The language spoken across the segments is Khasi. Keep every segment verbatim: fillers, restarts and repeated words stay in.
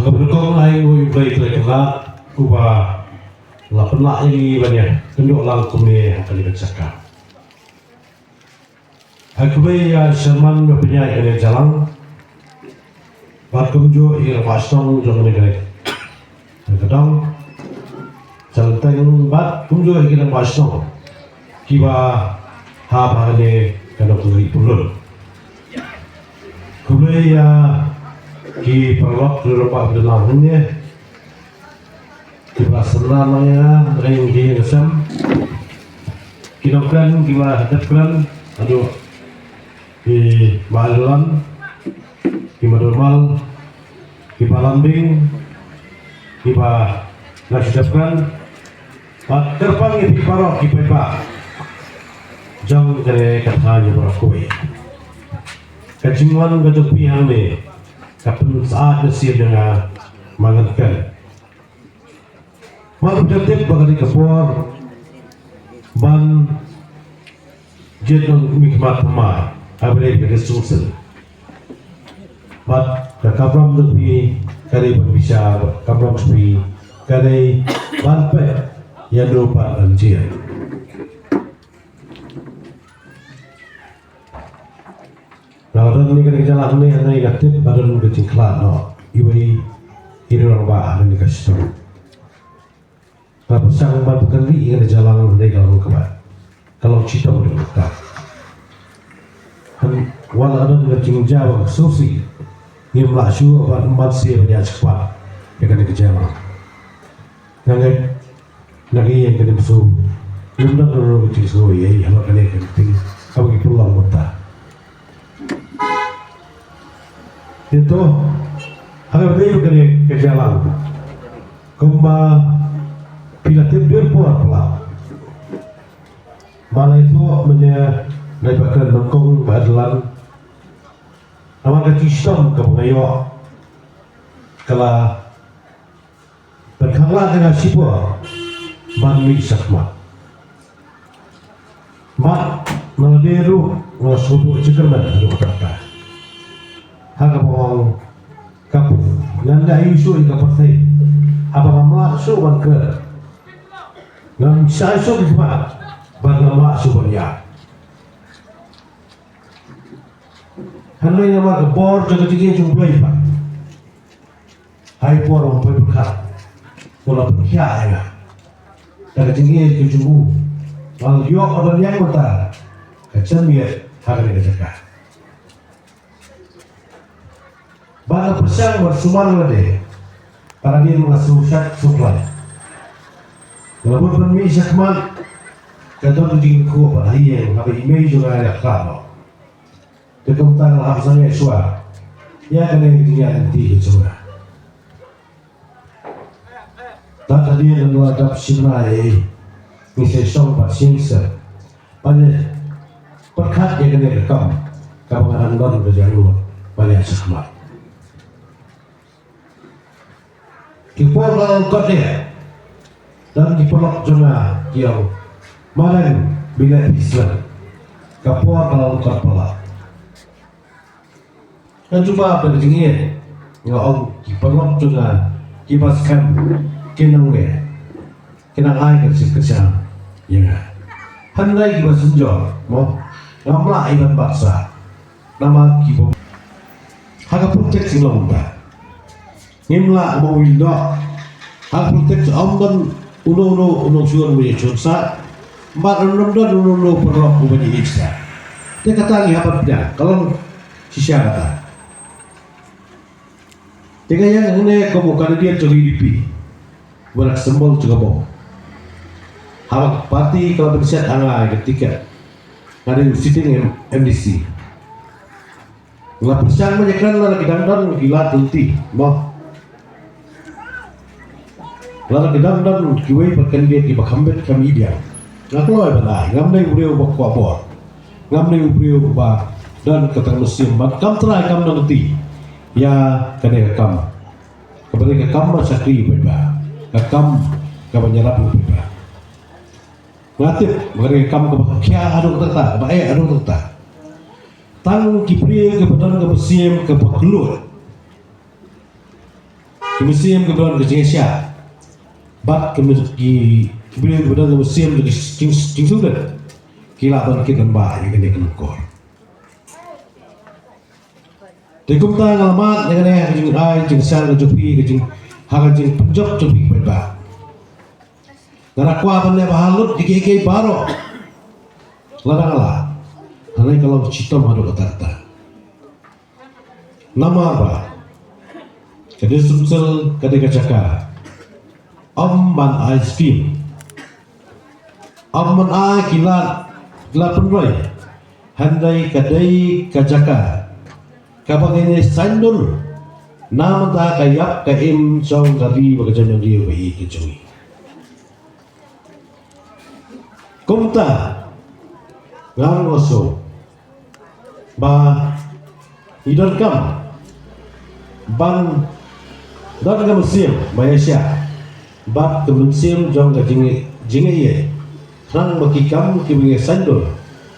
Ka bynta kong ai ngi u Blei Trai Kynrad uba la pynlah ïa ngi ban ïa kynduh lang kumne ha kane ka jaka. Ai khublei ïa i Chairman ba pynïaid kane ka jingïalang. Bad kumjuh ïa i Rangbah Shnong jong kane ka dong. Jingteng bad kumjuh ïa ki Rangbah Shnong kiba hap ha kane ka nongkynrih pyllun. Khublei ïa ki paralok ruh ba pynlang hangne. Kiba la synran lang ïa nga, nga ïa ki ïa ka sem. Ki nongkren, kiba dep kren, haduh ki ba Adelan, ki Madurmal, ki Balanding, kiba la shu dep kren. Bad kyrpang ïa phi baroh ki paidbah jong kane ka thaiñ baroh kawei. Ka jingwan ka jong phi hangne ka pynsyaid mynsiem ïa nga, ma ngan kren. Nga la tip ba ka dei ka por ban jied nongmihkhmat thymmai ha ba dei ka dei sungsel. Bad ka kamram jong phi ka dei ban bishar, kamram jong phi ka dei ban peit ïa no pat ban jied. Nga la don ïa kane ka jingïalang ne, nga la tip ba don ka jingkhlad noh iwei i rangbah ha kane ka shnong. Nga pyrshang ban pynkynriah ïa kane ka jingïalang ne ka long kaba ka long shitom ïa ka. Wat la ka don ka jingjia ba ka sngewsih, ngim lah shuh ban, ban sngewsih ban ïa shakpat ïa kane ka jingïalang. Nga ngeit na ka ïing kane mynta ngim don ruh ka jingsngew ïa i ha kane ka ktien kaba ngi pynlong mynta. Te to, ha kaba ïadei bad kane ka jingïalang, kumba phi la tip dei por palat ba la ïathuh mynne na i Bah Kren Nongkong, Bah Adelan, namar ka jingshitom kaba nga ïoh ka la pynkhang lad ïa nga shipor ban mih shakhmat. Bad na lade ruh nga la sngewthuh jingkyrmen haduh katta katta. Ha kaba ong ka pu, ngan da ïoh shuh ïa ka pyrthei haba ngam lah shuh ban kren, ngam shah shuh ki khmat bad ngam lah shuh ban ïaid. Hynrei namar ka bor jong ka jingïeit jong U Blei pat, ha i por ba pyrkhat, u la pynkhiah ïa nga da ka jingïeit ka jong u, ba nga ïoh ban ïeng mynta ka jingïeit ha kane ka jaka. Ba nga pyrshang ban sumar lade, ba nga dei ban sngewsih sngewkhlaiñ. Nga la bud ban mih shakhmat, ka don ka jingkhuslai ba ha ïing, haba i mei jong nga ïa khlad noh. Te kumta nga la hap sangeh shuwa ïa kane ka jingïaid lynti ka jong nga. Tad hadien ba la dap shim bnai, ngi sa shong bad sngewsih ban ïa pyrkhat ïa kane ka kam kaba nga dang don ka jingïaid ban ïa shakhmat. Ki por ka la lyngkot ïa, don ki paralok jong nga ki ong, "Madang, bileh phi slem, ka por ka la lyngkot palat." Nga jubab da ka jingïeit, nga ong, ki paralok jong nga kiba skhem, ki nang leh, ki nang ai ka jingkyrshan ïa nga. Hynrei kiba synjor, mo, ngam lah ïa ban bat sah. Namar ki bym, ha ka politics ngi long ba ngim lah ban ïehnoh. Ha ka politics ym don uno uno u nongshun uba ïashun sah, bad ym don uno uno u paralok uba ïeit sah. Te kata ngi hap ban pdiang, ka long shisha kata. Te nga ïeng hangne kum u candidate jong ka U D P, uba la symbol jong ka bom. Haba ka party ka la pynshad ha nga ïa ka ticket, nga dei u sitting M-, M D C. Nga la pyrshang ban ïakren lada ki dang don ki lad lynti, mo. Lada ki dang don kiwei pat candidate kiba kham bit kham ïeit ïa nga, nga kloi ban ai, ngam dei u briew uba kwah bor. Ngam dei u briew uba don ka tang mynsiem ban kam trai kam nang ti ïa kane ka kam. Kaba dei ka kam ba shakri u paidbah, ka kam kaba ïarap u paidbah. Nga tip ba ka dei ka kam kaba khia haduh katta katta, kaba eh haduh katta katta. Tang ki briew kiba don ka mynsiem kaba kylluid, ki mynsiem kiba don ka jingshai bad ki myn- ki briew kiba don ka mynsiem ka jing- jingsngewrit ki lah ban kit lyngba ïa kane ka lyngkor. Te kumta nga la mad ïa kane ha ka jingai jingshai ka jong phi, ka jing ha ka jingpynjop jong phi paidbah. Nga la kwah ban leh bha lut ïa kiei kiei baroh lada nga lah. Hangne ka long shitom haduh katta katta. Namar ba ka District Council ka dei ka jaka ym ban ai skim, ym ban ai ki lad, ki lad pynroi. Hynrei ka dei ka jaka kaba ngin ïa saiñdur na bynta ka ïap ka im jong ka ri bad ka jaitbynriew ba ïeit ka jong ngi. Kumta nga ruh nga sngew ba ngi donkam ban don ka mynsiem ba ïaishah bad ka mynsiem jong ka jing- jingïeit, khnang ba ki kam kiba ngi saiñdur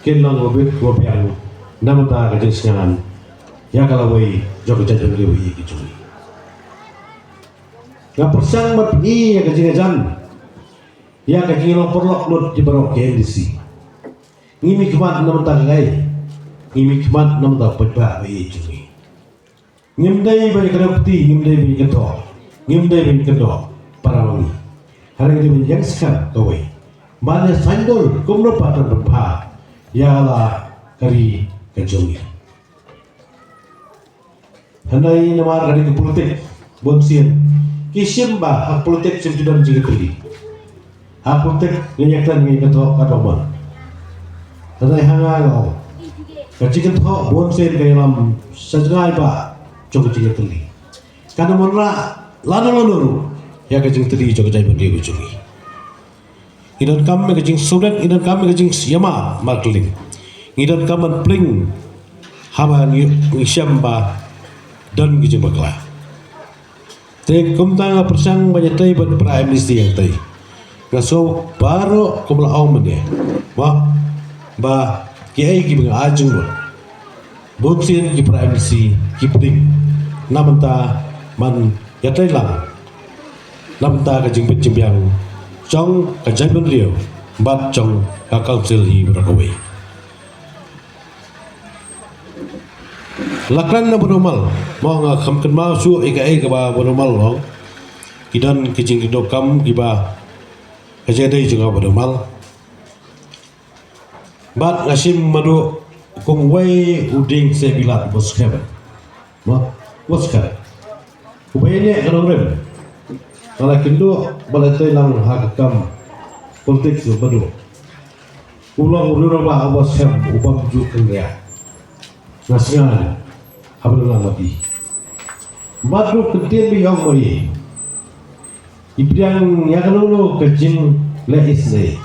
kin long ba bit ba biang na bynta ka jingsngew ïa ka lawei jong ka jaitbynriew ba ïeit ka jong ngi. Nga pyrshang ban pyni ïa ka jingïajan ïa ka jinglong paralok lut jong baroh ki M D C. Ngi mih khmat na bynta ka ïeit, ngi mih khmat na bynta u paidbah ba ïeit jong ngi. Ngim dei ban ïakynduh kti, ngim dei ban ïakynduh, ngim dei ban ïakynduh para ma ngi. Hynrei ngi dei ban ïeng skhem kawei, ban ïa saiñdur kumno pat ban pynbha ïa la ka ri ka jong ngi. Hynrei namar ka dei ka politik, bun sien ki shim ba ha politik shim ju don jingkylli. Ha politik ngi ïa kren ngi ïa kynthoh katba mon. Hynrei ha nga nga ong ka jingkynthoh bun sien ka ïalam sha jngai ba jong ka jingkylli. Ka dei ban rah lano lano ruh ïa ka jingkylli jong ka jaitbynriew ka jong ngi. Ngi donkam ïa ka jingsngewrit, ngi donkam ïa ka jingïamap markylliang. Ngi donkam ban pling haba ngi ngi shem ba don ka jingbakla. Te kumta nga pyrshang ban ïatei bad Prime Minister ïa kata. Nga sngew baroh kumba la ong mynne ba, ba kiei kiba nga ai jingmut, bun sien ki Prime Minister ki pdiang na bynta ban ïatreilang na bynta ka jingbit jingbiang jong ka jaitbynriew bad jong ka Council hi baroh kawei. La kren na Bah Domal, mo nga kham kynmaw shuh ïa kaei kaba Bah Domal ong. Ki don ki jingdonkam kiba ka jingïadei jong nga Bah Domal. Bad nga shim madu kum uwei u dieng seh bilat uba skhem. Mo, uba skhem. Uba ïaineh ka nongrim. Nga la kynduh ba la tei lang ha ka kam politik shu badu. U long u rangbah uba skhem, u bym ju kynriah. Nga sngew haba la ïalam bad i. Bad ruh kyntien ba i ong ba i, i pdiang ïa kano kano ka jingleh isynei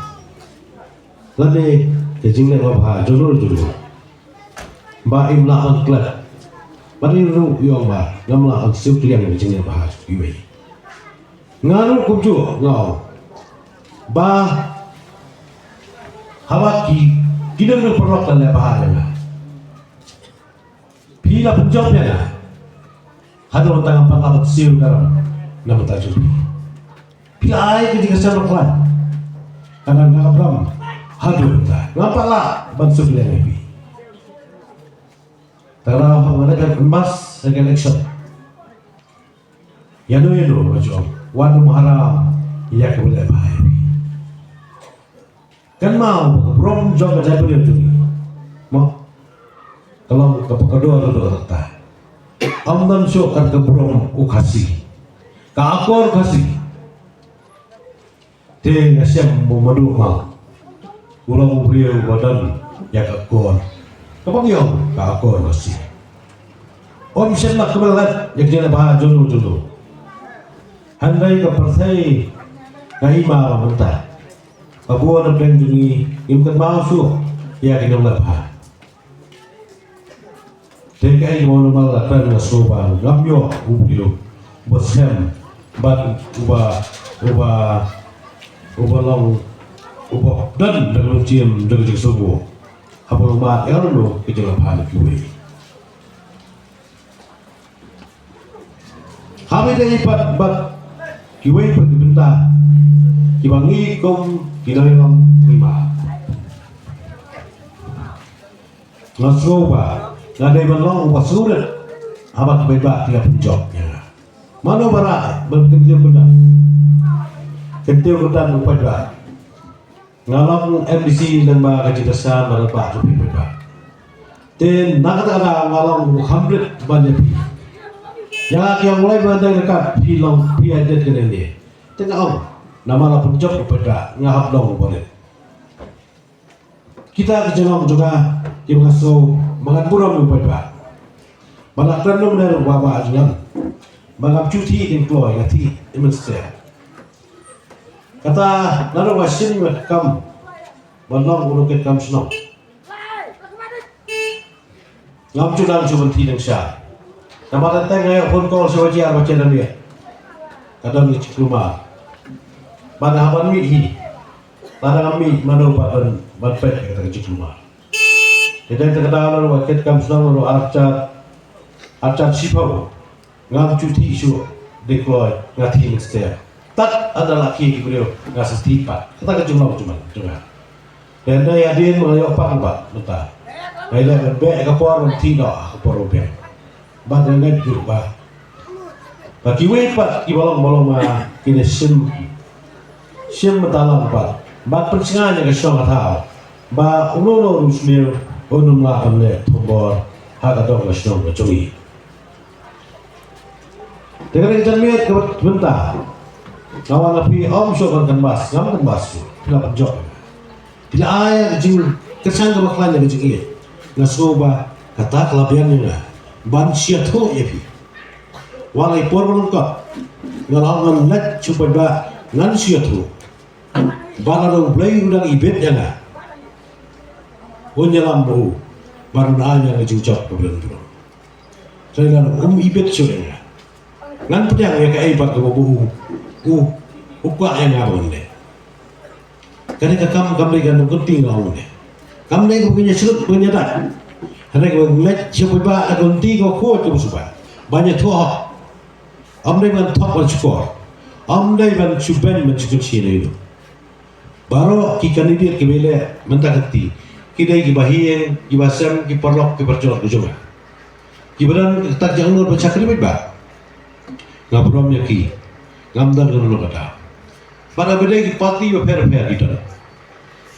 lane ka jingleh babha jong no jong no. Ba im lah ban klet. Bad i ruh i ong ba ngam lah ban siew kliang ïa ka jingleh babha jong iwei. Nga ruh kumjuh nga ong ba haba ki, ki dang paralok la leh bha ïa nga, phi la pynjop ïa nga. Haduh mynta ngam pat lah ban siew ïa ka ram na bynta jong phi. Phi la ai ka jingkyrshan bakla. Ka dang ka ram haduh mynta ngam pat lah ban siew ïa phi. Tang ba haba nga dep canvass ha ka election, ïano ïano nga ju ong, wat nym haram ïa kaba leh bha ïa phi. Kynmaw ba ka burom jong ka jaitbynriew jong ngi, mo, ka long kaba kordor haduh katta. Ym don shuh kat ka burom u Khasi, ka akor Khasi. Te nga shem ba Madu Mal u long u briew uba don ïa ka akor, kaba ngi ong ka akor Khasi. Ym shym lah kaba lait ïa ka jingleh bha jong u jong u. Hynrei ka pyrthei ka i ma ba mynta, ka bun na pdeng jong ngi ngim kynmaw shuh ïa ki nongleh bha. Te kaei kaba u Mal la kren, nga sngew ba ngam ïoh u briew uba skhem bad uba, uba, uba long uba don da ka mynsiem da ka jingsngewnguh haba long mad ïa kano kano ka jingleh bha na kiwei. Haba ïadei pat bad kiwei pat ki bynta kiba ngi kum ki nongïalam ngi mad, nga sngew ba nga dei ban long uba sngewrit haba ki paidbah ki la pynjop ïa nga. Mano ba rah ban kyntiew kyntan, kyntiew kyntan u paidbah? Nga long M D C lyngba ka jingkyrshan bad ka jingpynbeit. Te na kata ka daw nga long u kham rit ban ïa phi. Ïa nga ki ong, lai ban dei ryngkat phi long phi ïa rit kane ne. Te nga ong, namar la pynjop u paidbah nga hap long u ba rit. Kita ki jinglong jong nga kiba nga sngew ba ngan burom ïa u paidbah. Ba la kren lum ne ruh ba ba jinglan ba ngam ju thied dieng kloi, nga thied i mynstep. Kata naduh ba shim ïa ka kam ban long u nongkitkam shnong, ngam ju nang shu ban thied dang sha. Namar teng teng nga ïoh phone call sha baje ar baje lane. Ka don ka jingkulmar. Ba nga hap ban mih hi. Lada ngam mih, mano pat ban, ban peit ïa kata ka jingkulmar? Te dei kata ka daw naduh ba kitkam shnong naduh arhajar, arhajar shiphew. Ngam ju thied shuh dieng kloi, nga thied mynstep. Tad haduh la khie ki briew nga sa thied pat. Kata ka jinglong jong nga, jong nga. Te ynda ïadien ma nga ïoh pang pat mynta. Nga ïaleh ban beh ïa ka por ban thied noh ha ka por ba biang. Bad nga ngeit ruh ba, ba kiwei pat kiba long ba long ma ki ne shim, shim bynta lang pat ban pynshngaiñ ïa ka shong ka thaw ba uno uno u riewsniew un ym lah ban leh thombor ha ka dong ka shnong ka jong ngi. Te kane ka janmiet kaba bynta nga wan na phi, ym shuh ban canvass, ngam canvass shuh, phi la pynjop. Phi la ai ka jingkyrshan kaba khlaiñ ïa ka jingïeit. Nga sngew ba kata ka la biang ïa nga ban shu ïathuh ïa phi. Wat la i por ba lyngkot nga la ong ngan leit sha u paidbah, ngan shu ïathuh. Ba lada U Blei u dang ibit ïa nga, un ïalam bad u, bad un ai ïa nga ka jingjop kaba don burom. Hynrei lada um ibit shuh ïa nga, ngan pdiang ïa kaei pat kaba u, u, u kwah ïa nga ban leh. Kane ka kam kam dei ka nongkynti, nga ong ne. Kam dei kaba ngin ïa shlur, kaba ngin ïa dait. Hynrei kaba ngin leit sha u paidbah da ka lynti kaba khuid kaba suba, ban ïathuh hok. Ym dei ban thok ban shukor. Ym dei ban shu beiñ ban shu kynshi ne ïa u. Baroh ki candidate kiba ïaleh mynta ka kti ki dei kiba ïeng, kiba sem, ki paralok, ki parajor ka jong nga, kiba don ka jingangnud ban shakri paidbah. Nga burom ïa ki. Ngam don kano kano ka daw. Bad haba dei ki party bapher bapher ki don,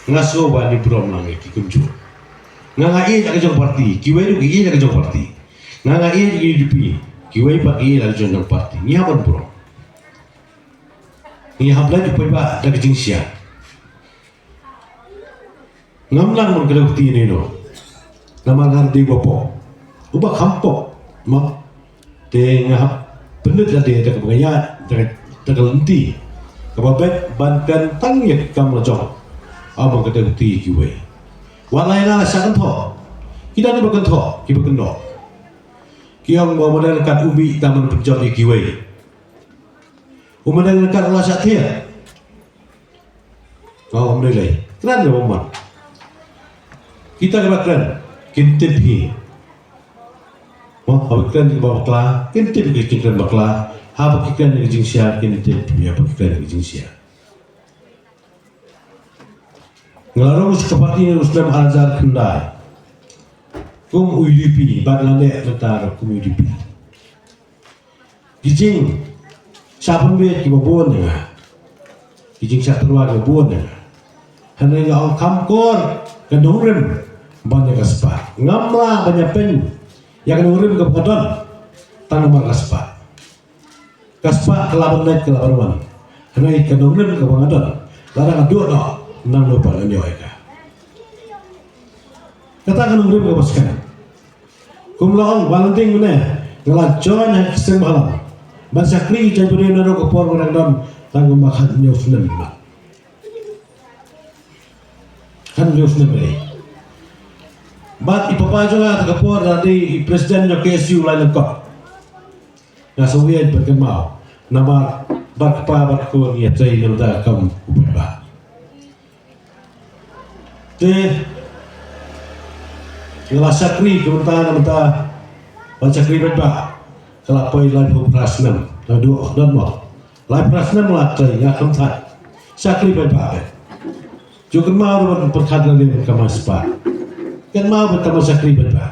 nga sngew ba ngi burom lang ïa ki kumjuh. Nga nga ïeit ïa ka jong party, kiwei ruh ki ïeit ïa ka jong party. Nga nga ïeit ïa ka U D P, kiwei pat ki ïeit ïa ka jong jong party. Ngi hap ban burom. Ngi hap leit u paidbah da ka jingshisha. Ngam nang ban kdew kti ïa no, namar nga dei uba pop, uba kham pop, mo. Te nga hap pynlut lade da kaba nga ïaid, da ka, da ka lynti kaba beit ban kren tang ïa ka kam la jong. Ym ban kdew kti ïa kiwei. Wat la ïa nga la shah kynthoh, ki don kiba kynthoh, kiba kynnoh. Ki ong ba u Madan Ryngkat u mih tang ban pynjop ïa kiwei. U Madan Ryngkat u la shah thied. Nga ong, ym dei lei. Kren ïa u man. Kita kiba kren kin tip hi. Mo, haba ki kren ïa kiba bakla kin tip ïa ki jingkren bakla. Haba ki kren ïa ki jingshisha kin tip ïa kiba ki kren ïa ki jingshisha. Nga la rung sha ka party naduh u snem ar hajar khyndai kum u U D P, bad nga leh mynta ruh kum u U D P. Ki jingshah pynbeit kiba bun ïa nga. Ki jingshah tyrwa kiba bun ïa nga. Hynrei nga ong kham kor ka nongrim ban ïa ka spah. Ngam lah ban ïa pyn ïa ka nongrim kaba nga don tang namar ka spah. Ka spah ka lah ban leit ka lah ban wan. Hynrei ka nongrim kaba nga don, lada nga duh noh, nangno pat ngan ïoh ïa ka. Kata ka nongrim kaba skhem. Kum la ong ba la ding mynne, nga la join ha ka seng bhalang ban shakri jaiñ bynriew naduh ka por ba nga dang don tang kumba khathynñiew snem. Khathynñiew snem ei. Bad i papa jong nga ha ka por la dei i president jong K S U lai lyngkot. Nga sngewbha ban kynmaw namar bad kpa bad khun ngi ïatrei na bynta ka kam u paidbah. Te nga la shakri ka bynta na bynta ban shakri paidbah ka la poi laiphew phra snem. Naduh don mo. Lai pras nem la trei nga kam thait. Shakri bad ba. Ju kan mau ban perkat na lim kamai spa. Kan mau ban tamu shakri bad ba.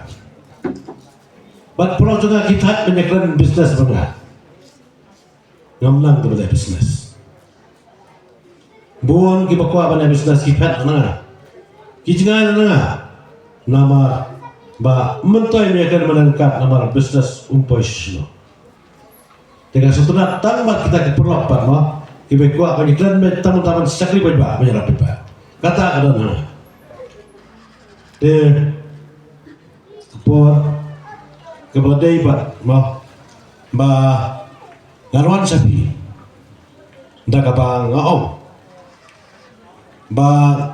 Bad prong jong nga ki thait ban ïakren business bad nga. Ngam nang tu bad business. Bun kiba kwah ban business ki phet na nga. Ki jngai na nga. Namar ba mentoi me kan menangkat namar business um poi shisha. Te ka sutuna tang ba kita ki paralok pat mo. Kiba kwah ban kren me tang tang shakri bad ba me rap ba. Kata ka don na nga. Te ka por kaba dei pat mo ba nga wan sha phi da kaba nga ong ba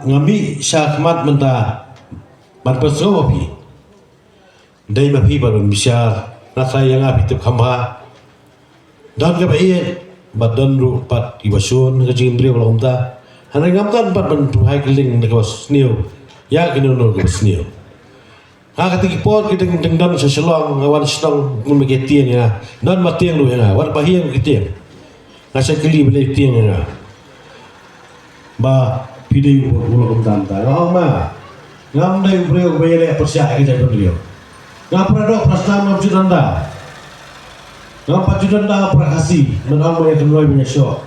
nga mih sha khmat mynta ban pynsngew phi. Dei ma phi ban bishar na sa ïa nga phi tip kham bha. Don kaba ïeit bad don ruh pat kiba shun ka jingim briew la kumta. Hynrei ngam don pat ban tu hai kylling na kaba sniew ïa kino kino kaba sniew. Ha kata ki por ki ding ding don sha Shillong nga wan shnong kum ki tieng ïa nga. Don ma tieng ruh ïa nga wat ba hieng ki tieng. Nga sa kylli ba dei tieng ïa nga. Ba phi dei u u la kumta ta. Nga ong ma ngam dei u briew ba ïaleh pyrshah ïa ka jaitbynriew. Nga para doh para snam ngam ju don da. Ngam pat ju don da para Khasi. Nga ong ma ïa kynroi ba ïa shoh.